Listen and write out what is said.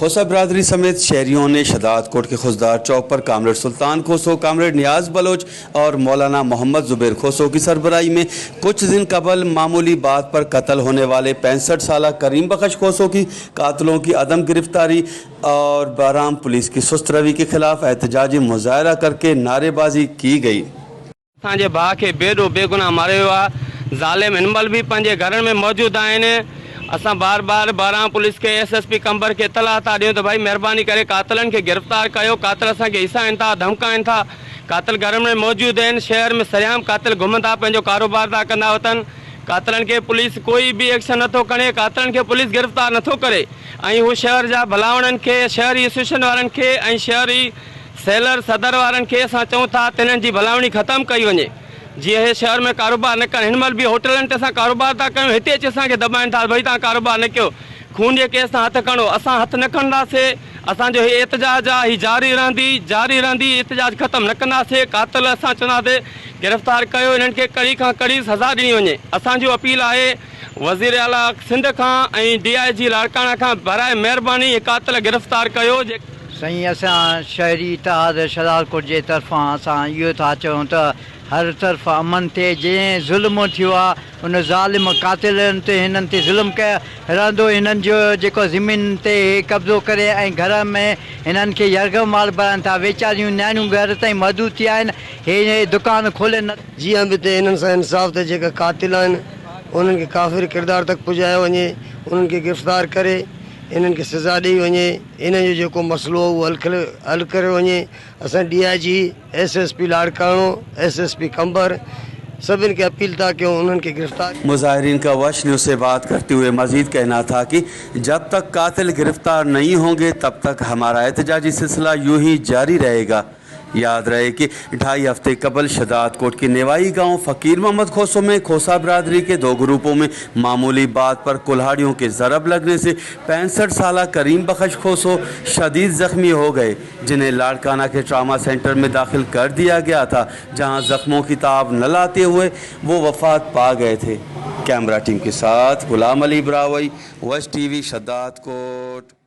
खोसा बिरादरी समेत शहरियों ने शहदादकोट के खुजदार चौक पर कामरेड सुल्तान खोसो, कामरेड नियाज बलोच और मौलाना मोहम्मद जुबैर खोसो की सरबराही में कुछ दिन कबल मामूली बात पर कत्ल होने वाले 65 साल करीम बख्श खोसो की कातलों की अदम गिरफ्तारी और बहराम पुलिस की सुस्त रवि के खिलाफ एहतजाजी मुजाहरा करके नारेबाजी की गई। اسان جي ڀاء کي بي ڏوهه بيگناهه ماريو ويو آهي، ظالم هن مهل به پنهنجي گهرن ۾ موجود آهن، اسان بار بار باران پوليس کي ايس ايس پي قمبر کي اطلاع ٿا ڏيون ته ڀائي مهرباني ڪري قاتلن کي گرفتار ڪيو، قاتل اسان کي هيسائن ٿا، ڌمڪائن ٿا، قاتل گهرن ۾ موجود آهن، شهر ۾ سرعام قاتل گهمن ٿا پنهنجو ڪاروبار ٿا ڪندا وتن، قاتلن کي پوليس ڪوئي به ايڪشن نٿو کڻي، قاتلن کي پوليس گرفتار نٿو ڪري ۽ هو شهر جا ڀلاوڻن کي شهري ايسوسيئشن وارن کي ۽ شهري سيلر صدر وارن کي اسان چئون ٿا ته هنن جي ڀلاوڻي ختم ڪئي وڃي جيئن هي شهر ۾ ڪاروبار نه ڪن هن مهل به هوٽلن تي اسان ڪاروبار ٿا ڪيون هتي اچي اسان کي دٻائين ٿا ڀئي توهان ڪاروبار نه ڪيو خون جي ڪيس تان هٿ کڻو اسان هٿ نه کڻنداسي اسان جو هي احتجاج آ هي جاري رهندي جاري رهندي احتجاج ختم نه ڪنداسي قاتل اسان چونداسي گرفتار ڪيو انهن کي ڪڙي کان ڪڙي سزا ڏني وڃي اسان جو اپيل آهي وزير اعليٰ سنڌ کان ۽ ڊي I جي لاڙڪاڻا کان براء مهرباني هي قاتل گرفتار ڪيو جي. سائين اسان شهري اتحاد شھدادڪوٽ جي طرفان اسان اهو ٿا چئون ته هر طرف امن ٿئي جنهن ظلم ٿيو آ ان ظالم قاتلن تي هنن تي ظلم ڪيو رهندو هنن جو جيڪو زمين تي هي قبضو ڪري ۽ گهر ۾ هنن کي يرغمال بڻائن ٿا ويچاريون نياڻيون گهر تائين محدود ٿي آهن هي دڪان کولي نه جيئن به ٿئي هنن سان انصاف ٿئي جيڪا قاتل آهن انهن کي ڪافر ڪردار تڪ پڄايو وڃي انهن کي گرفتار ڪري انهن کي سزا ڏئي وڃي انهن جو جيڪو مسئلو آهي اهو حل ڪريو وڃي اسان D I G S S P Larkana S S P Qambar سڀن کي اپيل ٿا ڪيون انهن کي گرفتار مظاهرين کا وش نيوز سي بات ڪرتي هوئي مزيد ڪهنا ٿا ڪي جب تڪ قاتل گرفتار نهين هونگي تب تڪ همارا احتجاجي سلسله يون هي جاري رهيگا. याद रहे कि 2.5 हफ्ते कबल शहदादकोट के नेवाई गांव फकीर मोहम्मद खोसो में खोसा बिरादरी के 2 ग्रुपों में मामूली बात पर कुल्हाड़ियों के ज़रब लगने से 65 साल करीम बख्श खोसो शदीद ज़ख्मी हो गए, जिन्हें लाड़काना के ट्रामा सेंटर में दाखिल कर दिया गया था, जहां ज़ख्मों की ताब न लाते हुए वो वफात पा गए थे। कैमरा टीम के साथ गुलाम अली ब्रावई, वश टीवी, शहदादकोट।